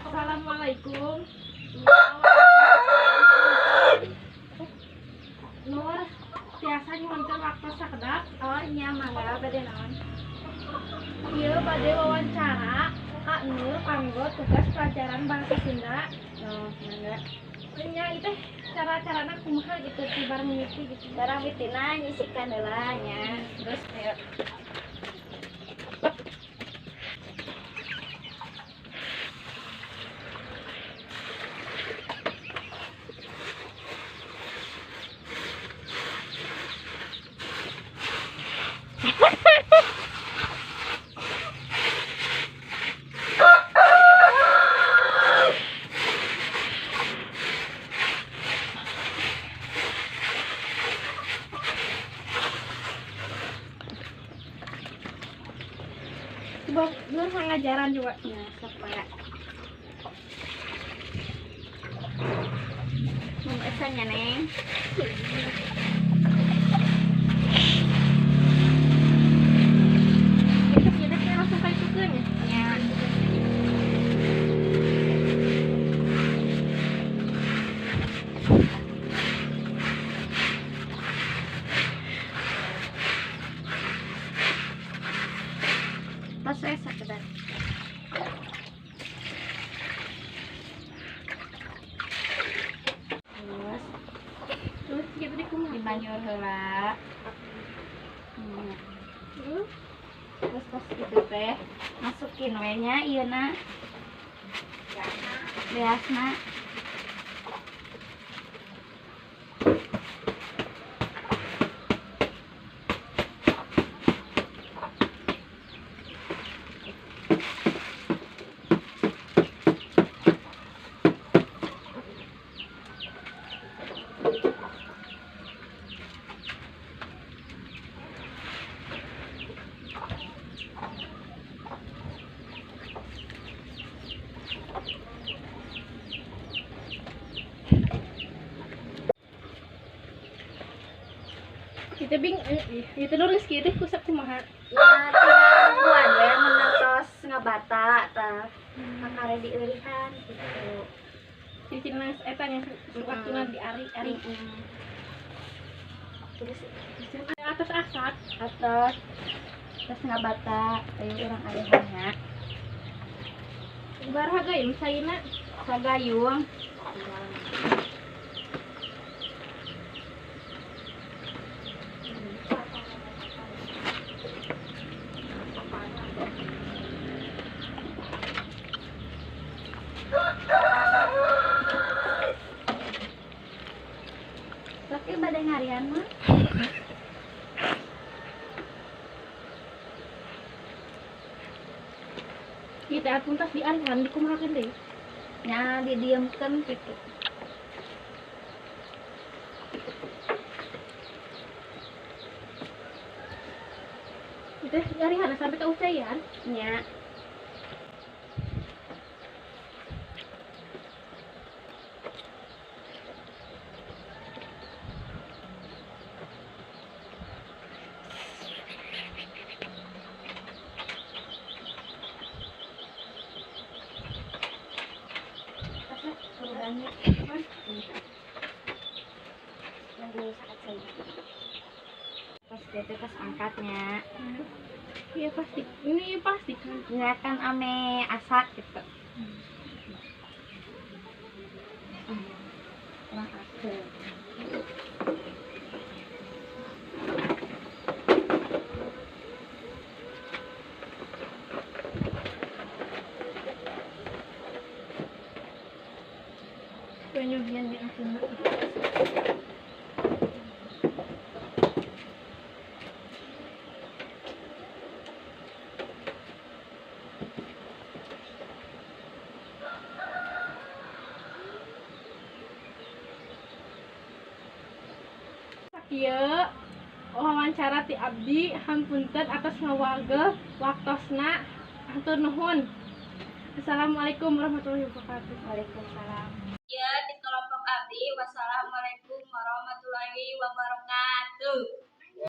Assalamualaikum. Nur, tiasa nyuhunkeun waktu sakedap? Oh iya, mangga, bade naon? Ieu bade wawancara ka Nur kanggo tugas pelajaran bahasa Sunda. Oh, mangga. Nya, itu cara-carana kumaha gitu tibar mimiti gitu? Cara mitina nyisikan heula nya. Terus ayo. Coba Nur ngajaran coba. Ya, sok mangga. Mum nya, Neng. Itu kita kayak langsung kayak itukeun ya. Nya. Tos we sakedap. Terus Terus gitu deh kumaha? Dibanjur heula. Terus Terus pas itu teh masukin we nya ieuna. Beasna. Itu bing itu Nur geus kieu teh kusap kumaha? Ya, tinggal nungguan we mun tos ngabata tah. Kakare dieurihan gitu. Ciri-ciri eta nya waktuna diari-ari. Terus Atas asak. Atos terus ngabata, ayo urang arihan nya. Sabaraha gayung caina? Sagayung. Sok ieu bade ngarian mah. Ieu teh atuh tas diarihan dikumahakeun deui? Nya, didiemkeun kitu. Ieu teh diarihan sampai ka ucaian. Nya. Banyak. Nunggu saat saya. Pas itu pas angkatnya. Iya pasti. Ini pasti kan. Ya kan ame asak gitu. Kurang aku. Penyugihan di asina. Sakieu wawancara ti abdi, hampunten atas ngawagel waktosna, hatur nuhun. Assalamualaikum warahmatullahi wabarakatuh. Waalaikumsalam. Ya, di kelompok abdi. Wassalamualaikum warahmatullahi wabarakatuh.